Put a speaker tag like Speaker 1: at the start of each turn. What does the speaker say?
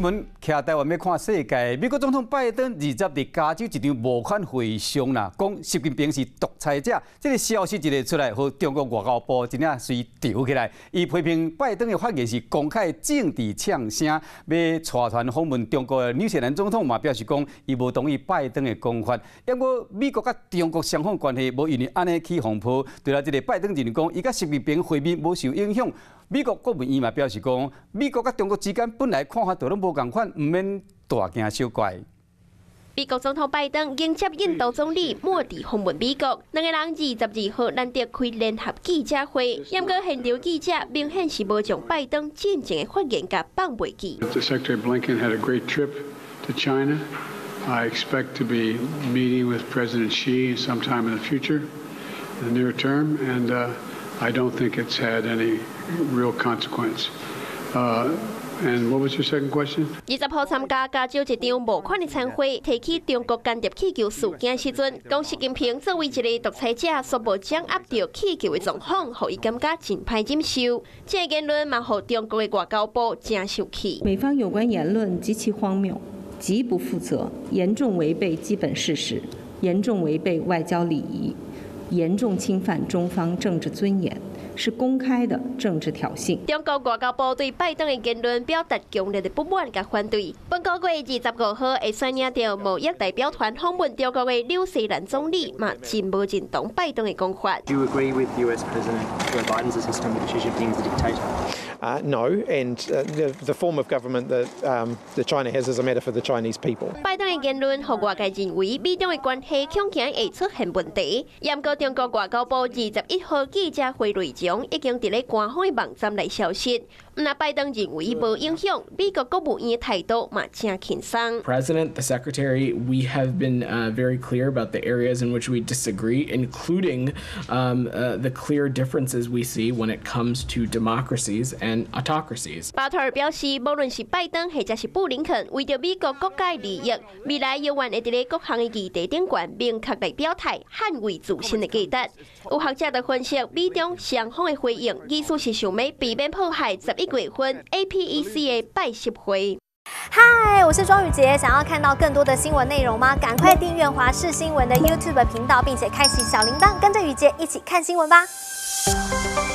Speaker 1: 阮徛台灣欲看世界，美國總統拜登二十佇加州一場募款會上啦，講習近平是獨裁者。這個消息一个出來，予中國外交部真正隨著起來。伊批評拜登的發言是公開政治嗆聲，欲帶團訪問中國的紐西蘭總統嘛表示講，伊無同意拜登的講法。不過美國佮中國雙方關係無因為按呢起風波。對啦，這個拜登認為講，伊佮習近平會面無受影響。美國國務院嘛表示講，美國佮中國之間本來看法就攏無仝款，毋免大驚小怪。
Speaker 2: 美國總統拜登迎接印度總理莫迪訪問美國，兩个人22號難得開聯合記者會，毋過現場記者明顯是無將拜登進前的發言共放袂記。
Speaker 3: Secretary Blinken had a great trip to China. I expect to be meeting with President Xi sometime in the future, in the near term, and I don't think it's had any real consequence. And what was your second question?
Speaker 2: 20號參加加州一場募款的餐會，提起中國間諜氣球事件時陣，講習近平作為一个獨裁者，所無掌握著氣球的狀況，予伊感覺真歹忍受。這个言論嘛，予中國的外交部誠生氣。
Speaker 4: 美方有關言論極其荒謬，極不負責，嚴重違背基本事實，嚴重違背外交禮儀，嚴重侵犯中方政治尊嚴，是公開的政治挑釁。
Speaker 2: 中國外交部對拜登的言論表達強烈的不滿佮反對。本個月25號會率領著貿易代表團訪問中國的紐西蘭總理嘛，真無認同拜登的講法。
Speaker 5: Do you agree with US President Joe Biden's assessment that Xi Jinping is a dictator?
Speaker 6: No, and the form of government that China has is a matter for the Chinese people.
Speaker 2: 拜登的言論，予外界認為美中的關係恐驚會出現問題。毋過中國外交部21號記者會內容已經佇咧官方的網站內消失。毋但拜登認為無影響，美國國務院的態度嘛誠輕鬆。
Speaker 7: President, the Secretary, we have been very clear about the areas in which we disagree, including the clear differences we see when it comes to democracies and autocracies.
Speaker 2: 巴特爾表示，無論是拜登或者是布林肯，為著美國國家利益，未來猶原會佇咧各項的議題頂懸明確來表態，捍衛自身的價值。有學者就分析，美中雙方的回應，意思是想欲避免破壞11月份 APEC 的拜習會。
Speaker 8: 嗨，我是莊宇傑，想要看到更多的新聞內容嗎？趕快訂閱華視新聞的 YouTube 頻道，並且開啟小鈴鐺，跟着宇傑一起看新聞吧。